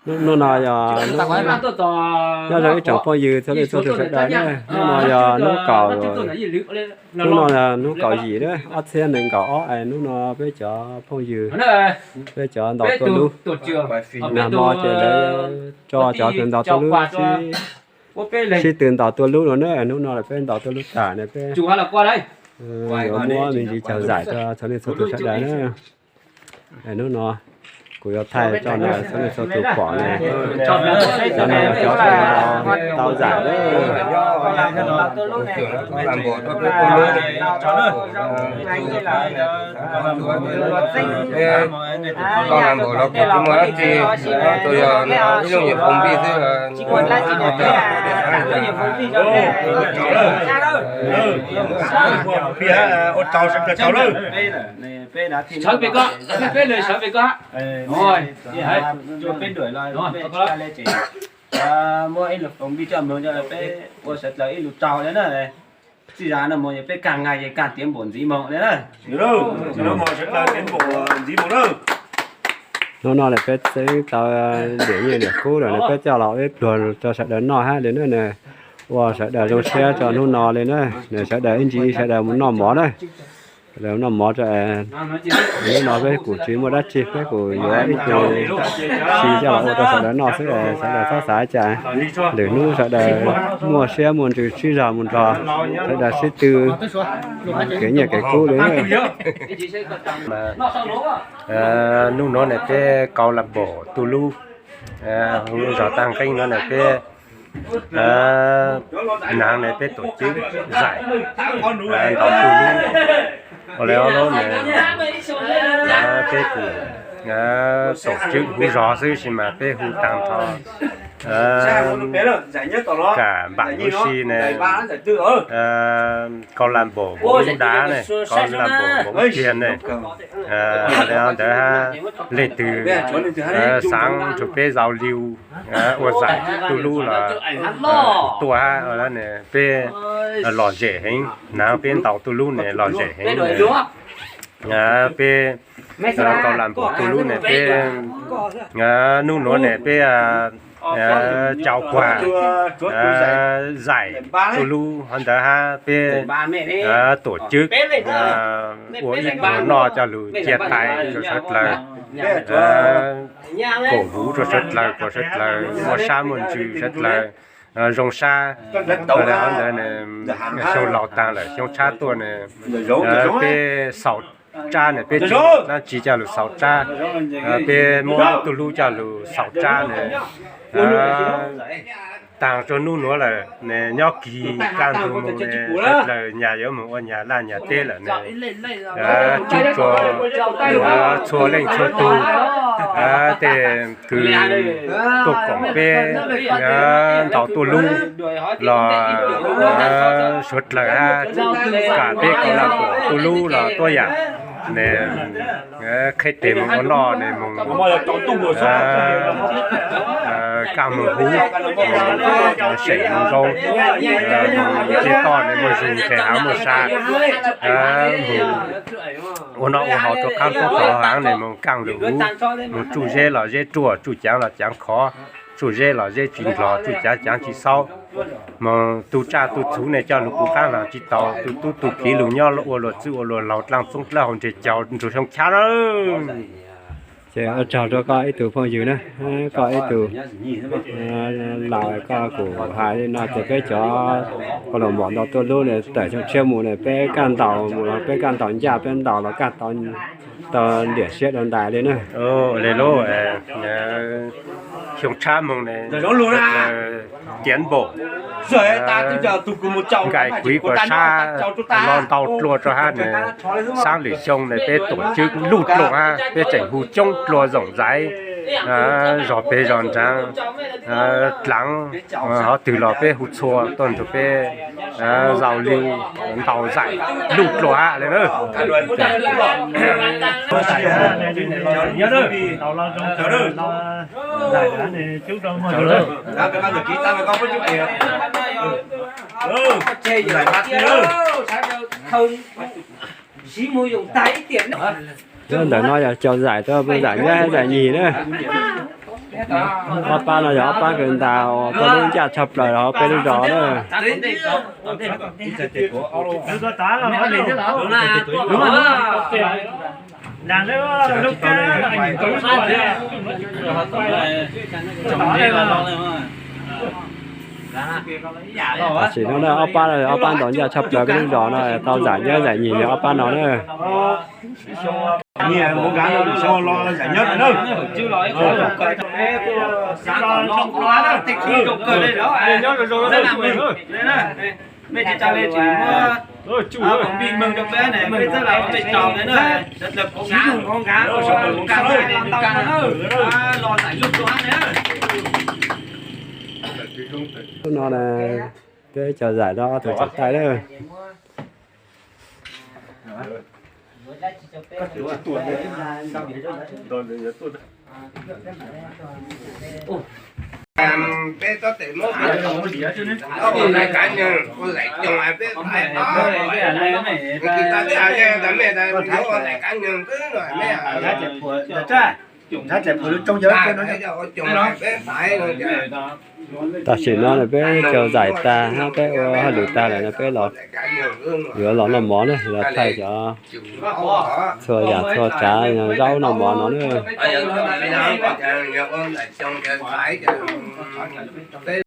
Hnub no yog nyob zoo ib tsoom phooj ywg txhua leej txhua tus sawv daws na. Hnub no yog hnub kaum, hnub no yog hnub kaum yim na, ob txhiab nees nkaum ob. Hnub no peb cov phooj ywg, peb cov ntaus tuaj lub, nag hmo ces lawv tso cov kws ntaus tuaj lub sib, sib tw ntaus tuaj lub no na. Hnub no peb ntaus tuaj lub tag na, peb yuav muab me ntsis cog zaim rau txhua leej txhua tus sawv daws na. Hnub no kuv yuav thaij rau txhua leej txhua tus pom na. Cov no yog cov kws tau zaim na. Tau las npaum los kuv tsis muaj dab tsi, tsuas yog ib lub nyuam foov npij xwb. Ua tsaug sawv daws, tsaug lawm. Sawv pem ko, peb sawv pem ko. Muab ib lub foov npij coj moog rau peb ua sawv dlawg ib lub tsaug li na. Txij zag no moog yog peb kaag nqaij ces kaag tiav npaum ntxiv moog li na. Hnub no lawm peb txeeb tau liam nyiaj liam kub lawm na, peb coj los ua ib pluag rau sawv daws noj hab li na. Ua sawv daws zoo siab rau hnub no li na. Sawv daws ib ntsis sawv daws mus noj mov na. Sawv daws noj mov rau, hnub no peb kuj tsis muaj dab tsi, peb kuj yuav ib tug si coj los ua rau sawv daws noj xwb, sawv daws txhob xav cas. Lwm hnub sawv daws muaj siab muaj ntsws sib zog mus nrog sawv daws sib tw kev nyiaj kev kub li. Hnub nuav ne peb kau las npaum tu lub, hu zog taag nqeeb no ne peb naav ne peb tuam cwb zaim ntaus tu lub. Ua le ob lub ne peb kuj tuam cwb hu zog xwb sis mas peb hu taag nrho kam npaam huv si ne, kau las npaum npaum lub dav ne, kau las npaum npaum lub tiag ne. Ua le ntawd hab leej twg xaav nrug peb zau liu ua zaim tu lub los tuaj hab, peb lom zem heev, naav peb ntaus tu lub ne lom zem heev. Peb kau las npaum tu lub ne peb nub nuav ne peb cau kuag zaim tu lub hov ntawd hab peb tuam cwb ua ib pluag noj coj lug cia tais rua sawv dlawg, koom huv rua sawv dlawg, kom sawv dlawg muaj sab muaj ntsws, sawv dlawg zoo sab. Hov ntawd ne xyoo laus taag lawm xyoo tshab tuaj ne peb xaus tsab ne peb tsi dlaab tsi coj lug xaus tsab, peb muab tu lub coj lug xaus tsab ne. Taag rua nub nuav lawm ne nyob kig kaj ntug moog ne sawv dlawg nyag yuav moog ua nyag laj nyag teb lawm ne, tswb rua txhua leej txhua tug tej kws tuaj koom peb ntaus tuaj lub los suav dlawg hab kam peb kau las npaum tu lub los tuab yaam ne, qheb tes moog ua noj ne moog kaaj moog huv, seem moog zoo, tej toj ne muaj zug tes haav muaj sa, moog ua noj ua haus rua qaab tub rua haav ne moog kaaj lug huv, moog tsuj zeb los zeb ruaj, tsuj caav los caav khov, tsuj zeb los zeb tsi ndlog, tsuj caav caav tsi xaub, moog tu tsaj tu txhuv ne coj lug kuv qaab laag tsi tau, tu tub tu kiv lug nyob ua luag txwj ua luag laug dlaaj txoob dlawb hauv nreg caug nrug xyoo chab na. Ces ua tsaug rua koj ib tug phooj ywg na, koj ib tug laus koj kuj has li no ces peb cov kau las npaum ntaus tuaj lub ne tawm xyoo tshiab mus ne peb kaaj ntaus mus los peb kaaj ntaus ncaj, peb ntaus los kaaj tau liam siab dua ntais li na. Le lub xyoo tshab moog ne tiav npaum nkaim kuiv kuas sab los ntau dlua rua hab ne, xaab lwm xyoo ne peb tuam cwb luj dlua hab peb tseem hu coob dlua zoom ntxaiv zog peg zog nraav dlaav, hov twg los peb hu txhua tuaj nrug peb zau liu ntau zaim luj dlua hab le na. Ntawm no yog cov zaim tuaj, zaim nyab hab zaim nyig na. Ob pab no yog ob pab kws ntas uas tau lub ncaj tshaj plaws rau peb lub zos na. Tam sim no ob pab, ob pab ntaus ncaj tshaj plaws peb lub zos no tau zam nyob zam nyis yog ob pab no na. Hnub no peb cov zais no ob tug tseem taij lawm. Tam sim no peb cov zais tas hab peb ua hauj lwm tag lawm no peb los, yuav los noj mov na, los thaij cov txhua yam txhua tsav zaub noj mov no na.